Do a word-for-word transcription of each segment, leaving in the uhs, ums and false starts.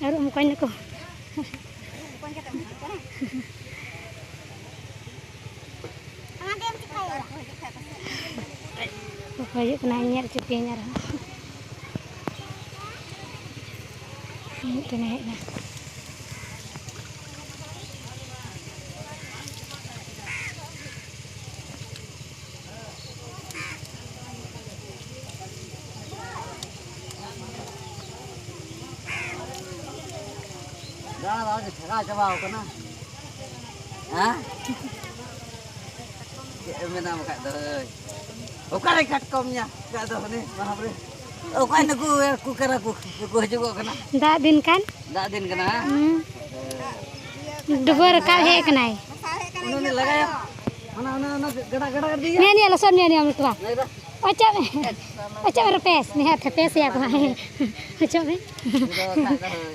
ᱟᱹᱨᱩᱵ ᱢᱚᱠᱚᱧ ᱱᱟᱠᱚ᱾ ᱚᱠᱚᱭ ᱦᱤᱡᱩᱜ ᱠᱟᱱᱟ ᱧᱮᱞ ᱦᱚᱪᱚ ᱯᱮᱭᱟᱹᱧ ᱟᱨᱦᱚᱸ᱾ ᱢᱤᱫᱴᱮᱱᱮ ᱦᱮᱡ ᱮᱱᱟ᱾ ᱫᱟᱬᱟ ᱫᱟᱬᱟ ᱛᱮ ᱛᱷᱟᱠᱟ ᱪᱟᱵᱟᱣ ᱠᱟᱱᱟ᱾ ᱦᱮᱸ? ᱪᱮᱫ ᱮᱢ ᱢᱮᱱᱟ ᱵᱟᱠᱷᱟᱡ ᱫᱚ, ᱦᱳᱭ᱾ ᱚᱠᱟᱨᱮ ᱠᱟᱴᱠᱚᱢ ᱧᱟ? ᱵᱟᱠᱷᱟᱡ ᱫᱚ ᱦᱟᱱᱮ ᱢᱟᱦᱟᱵᱽ ᱨᱮ᱾ ᱚᱠᱚᱭ ᱱᱩᱠᱩ, ᱠᱩ ᱠᱟᱱᱟ ᱠᱚ, ᱱᱩᱠᱩ ᱦᱤᱡᱩᱜᱚᱜ ᱠᱟᱱᱟ᱾ ᱫᱟᱜ ᱫᱤᱱ ᱠᱟᱱ᱾ ᱫᱟᱜ ᱫᱤᱱ ᱠᱟᱱᱟ, ᱦᱮᱸ? ᱦᱩᱸ᱾ ᱰᱩᱵᱟᱹ ᱨᱟᱠᱟᱵ ᱦᱮᱡ ᱠᱟᱱᱟᱭ᱾ ᱩᱱᱤ ᱞᱟᱜᱟᱭᱟ᱾ ᱚᱱᱟ, ᱚᱱᱟ, ᱚᱱᱟ ᱜᱟᱰᱟ, ᱜᱟᱰᱟ ᱜᱟᱰᱟ ᱤᱫᱤᱭᱟ᱾ ᱱᱤᱭᱟᱹ, ᱱᱤᱭᱟᱹ ᱞᱚᱥᱚᱫ, ᱱᱤᱭᱟᱹ, ᱱᱤᱭᱟᱹ ᱢᱤᱴᱣᱟ᱾ ᱞᱟᱜᱟ᱾ ᱚᱪᱚᱜ ᱢᱮ᱾ ᱚᱪᱚᱜ ᱢᱮ ᱨᱩᱯᱮᱥ᱾ ᱱᱤᱦᱟᱹᱛ ᱨᱩᱯᱮᱥ ᱭᱟ ᱠᱚ ᱦᱟᱸᱜ᱾ ᱚᱪᱚᱜ ᱢᱮ᱾ ᱩᱱᱤ ᱫᱚ ᱠᱷᱟᱡ ᱫᱚ ᱦᱳᱭ᱾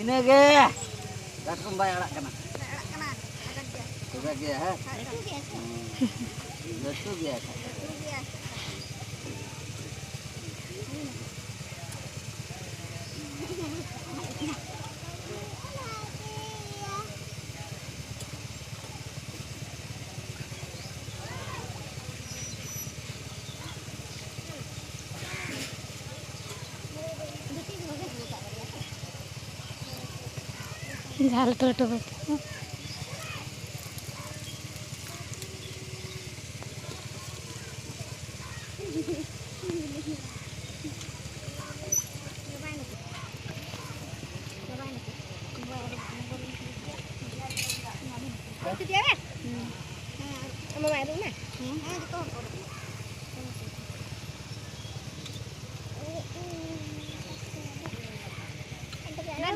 ᱤᱱᱟᱹᱜᱮ᱾ ᱠᱟᱴᱠᱚᱢ ᱵᱟᱭ ᱟᱲᱟᱜ ᱠᱟᱱᱟ᱾ ᱟᱲᱟᱜ ᱠᱟᱱᱟ᱾ ᱟᱲᱟᱜ ᱜᱮᱭᱟ᱾ ᱟᱲᱟᱜ ᱜᱮᱭᱟ, ᱦᱮᱸ? ᱞᱟᱹᱴᱩ ᱜᱮᱭᱟ ᱥᱮ? ᱞᱟᱹᱴᱩ ᱜᱮᱭᱟ᱾ ᱞᱟᱹᱴᱩ ᱜᱮᱭᱟ᱾ ᱡᱟᱦᱟᱸ ᱞᱟᱹᱴᱩ ᱞᱟᱹᱴᱩ ᱵᱟᱹᱫᱽ᱾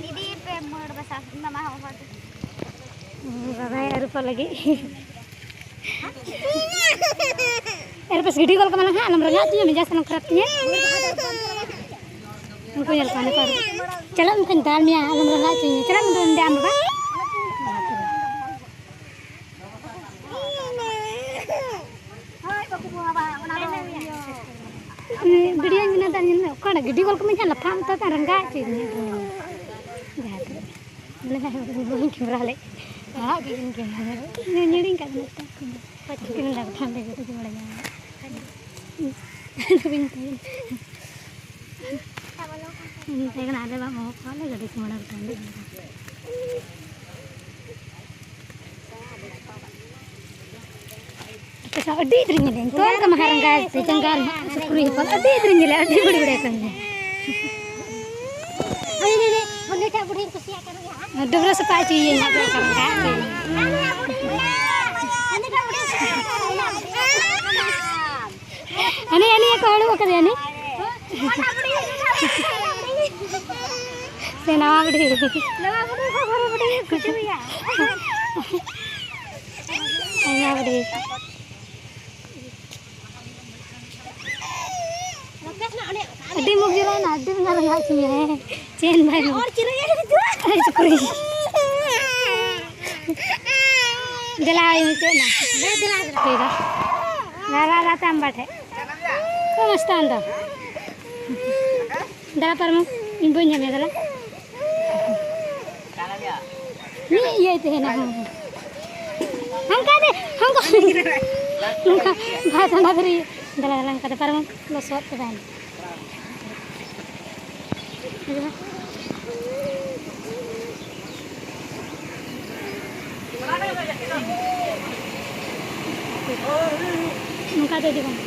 ᱤᱫᱤᱭᱮᱯᱮ ᱢᱟᱹᱲ ᱵᱟᱥᱟ, ᱢᱟᱢᱟ ᱦᱚᱸ ᱦᱚᱦᱚ ᱟᱫᱮ᱾ ᱵᱟᱵᱟᱭ ᱟᱹᱨᱩᱵᱚᱜ ᱞᱟᱹᱜᱤᱫ᱾ ᱟᱨ ᱵᱮᱥ ᱜᱤᱰᱤ ᱜᱚᱫ ᱠᱟᱢᱟ ᱱᱟᱦᱟᱜ, ᱟᱞᱚᱢ ᱨᱟᱸᱜᱟᱣ ᱦᱚᱪᱚᱧᱟ, ᱢᱮᱡᱟᱡ ᱥᱟᱱᱟᱢ ᱠᱷᱟᱨᱟᱯ ᱛᱤᱧᱟᱹ᱾ ᱩᱱᱠᱩ ᱧᱮᱞ ᱠᱚᱣᱟ ᱱᱮᱛᱟᱨ᱾ ᱪᱟᱞᱟᱜ ᱢᱮ, ᱠᱷᱟᱱ ᱫᱟᱞ ᱢᱮᱭᱟ, ᱟᱞᱚᱢ ᱨᱟᱸᱜᱟᱣ ᱦᱚᱪᱚᱧᱟ᱾ ᱪᱟᱞᱟᱜ ᱢᱮ ᱚᱸᱰᱮ ᱟᱢ ᱵᱟᱵᱟ᱾ ᱵᱷᱤᱰᱤᱭᱳᱧ ᱵᱮᱱᱟᱣ ᱮᱫᱟ, ᱧᱮᱞ ᱢᱮ, ᱚᱠᱟᱨᱮ ᱜᱤᱰᱤ ᱜᱚᱞ ᱠᱟᱹᱢᱤᱧ ᱠᱷᱟᱱ ᱞᱟᱯᱷᱟ ᱢᱮᱛᱟ ᱛᱟᱢ, ᱨᱟᱸᱜᱟᱣ ᱦᱚᱪᱚᱭᱤᱫᱤᱧᱟ᱾ ᱡᱟᱦᱟᱸ ᱛᱤᱱᱟᱹᱜ ᱵᱚᱞᱮ ᱡᱟᱦᱟᱸᱭ ᱦᱚᱲ ᱵᱟᱹᱧ ᱠᱮᱢᱮᱨᱟ ᱞᱮᱫ, ᱟᱲᱟᱜ ᱜᱮ ᱵᱟᱹᱧ ᱠᱮᱢᱮᱨᱟ ᱞᱮᱫ᱾ ᱤᱧ ᱦᱚᱸ ᱧᱤᱲᱤᱧ ᱠᱟᱜ ᱠᱟᱱᱟ, ᱢᱮᱛᱟ ᱠᱚ ᱠᱟᱱᱟ᱾ ᱪᱤᱠᱟᱹ ᱢᱮᱱ ᱫᱟᱠᱚ, ᱛᱟᱦᱞᱮ ᱡᱚᱛᱚ ᱠᱚ ᱵᱟᱲᱟᱭᱟ᱾ ᱤᱧ ᱫᱚ ᱵᱟᱹᱧ ᱛᱟᱦᱮᱸ᱾ ᱤᱧ ᱛᱟᱦᱮᱸ ᱠᱟᱱᱟ, ᱟᱞᱮ ᱵᱟᱵᱟ ᱦᱚᱸ ᱠᱚ, ᱟᱞᱮ ᱜᱟᱹᱰᱤ ᱠᱚ ᱢᱟᱲᱟᱝ ᱨᱮ ᱛᱟᱦᱮᱸ ᱞᱮᱱᱟ᱾ ᱟᱯᱮ ᱥᱟᱶ ᱟᱹᱰᱤ ᱫᱤᱱ ᱧᱮᱞᱮᱱ ᱛᱚᱞ ᱠᱟᱢᱟ ᱦᱟᱨ ᱨᱟᱸᱜᱟ ᱛᱮ ᱡᱟᱸᱜᱟ ᱨᱮ ᱦᱟᱸᱜ ᱥᱩᱠᱨᱤ ᱦᱚᱯᱚᱱ ᱟᱹᱰᱤ ᱫᱤᱱ ᱧᱮᱞᱮ ᱟᱹᱰᱤ ᱵᱟᱹᱲᱤ ᱵᱟᱲᱟᱭ ᱠᱟᱱ ᱜᱮᱭᱟ᱾ ᱰᱟᱹᱵᱽᱨᱟᱹ ᱥᱟᱯᱷᱟ ᱦᱚᱪᱚᱭᱮᱭᱟᱹᱧ ᱦᱟᱸᱜ ᱫᱚᱨᱠᱟᱨ ᱢᱮᱱᱟᱜᱼᱟ᱾ ᱦᱟᱹᱱᱤ ᱦᱟᱹᱱᱤ ᱠᱚ ᱦᱟᱹᱲᱩᱵ ᱟᱠᱟᱫᱮᱭᱟ ᱱᱤ᱾ ᱥᱮ ᱱᱟᱣᱟ ᱵᱩᱰᱷᱤ? ᱱᱟᱣᱟ ᱵᱩᱰᱷᱤ ᱠᱚ ᱜᱷᱚᱨᱮ ᱵᱩᱰᱷᱤ ᱠᱩᱥᱤᱭᱟᱭᱟ᱾ ᱟᱭᱢᱟ ᱵᱩᱰᱷᱤ᱾ ᱟᱹᱰᱤ ᱢᱩᱠ ᱡᱚᱞᱟᱭᱮᱱᱟ, ᱟᱹᱰᱤ ᱢᱟᱨᱟᱝ ᱦᱟᱜ ᱪᱤᱱ ᱦᱮᱸ᱾ ᱪᱮᱱ ᱵᱷᱟᱭ ᱢᱩᱠ᱾ ᱟᱨ ᱪᱤᱞᱤ ᱦᱤᱡᱩᱜᱼᱟ? ᱟᱨ ᱪᱩᱠᱨᱤ᱾ ᱫᱮᱞᱟ ᱦᱩᱭ ᱢᱩᱪᱟᱹᱫ ᱮᱱᱟ᱾ ᱫᱮᱞᱟ, ᱫᱮᱞᱟ᱾ ᱴᱷᱤᱠ ᱜᱮᱭᱟ᱾ ᱨᱟᱨᱟ ᱨᱟᱛᱮ ᱟᱢᱵᱟ ᱴᱷᱮᱡ᱾ ᱠᱚ ᱢᱚᱥᱛᱟᱱ ᱫᱚ᱾ ᱫᱟᱬᱟ ᱯᱟᱨᱚᱢ, ᱤᱧ ᱵᱟᱹᱧ ᱧᱟᱢᱮᱭᱟ, ᱫᱟᱬᱟ᱾ ᱢᱤᱫ ᱤᱭᱟᱹᱭ ᱛᱟᱦᱮᱱᱟ, ᱦᱚᱸ, ᱦᱚᱸ᱾ ᱦᱟᱱᱠᱟ ᱫᱮ, ᱦᱟᱱᱠᱟ᱾ ᱱᱚᱝᱠᱟ ᱵᱷᱟᱭ ᱥᱟᱱᱰᱟ ᱫᱷᱟᱹᱨᱤ, ᱫᱟᱬᱟ, ᱫᱟᱬᱟ, ᱚᱱᱠᱟ ᱫᱚ ᱯᱟᱨᱚᱢ, ᱞᱚᱥᱚᱫ ᱛᱮ ᱛᱟᱦᱮᱱᱟ᱾ ᱱᱚᱝᱠᱟ ᱫᱚ ᱤᱫᱤ ᱵᱟᱝ᱾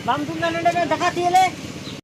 ᱵᱟᱢ ᱫᱩᱞ ᱞᱮᱱᱟ ᱱᱚᱰᱮ ᱫᱚ ᱫᱟᱠᱟ ᱛᱤᱭᱟᱹ ᱞᱮ᱾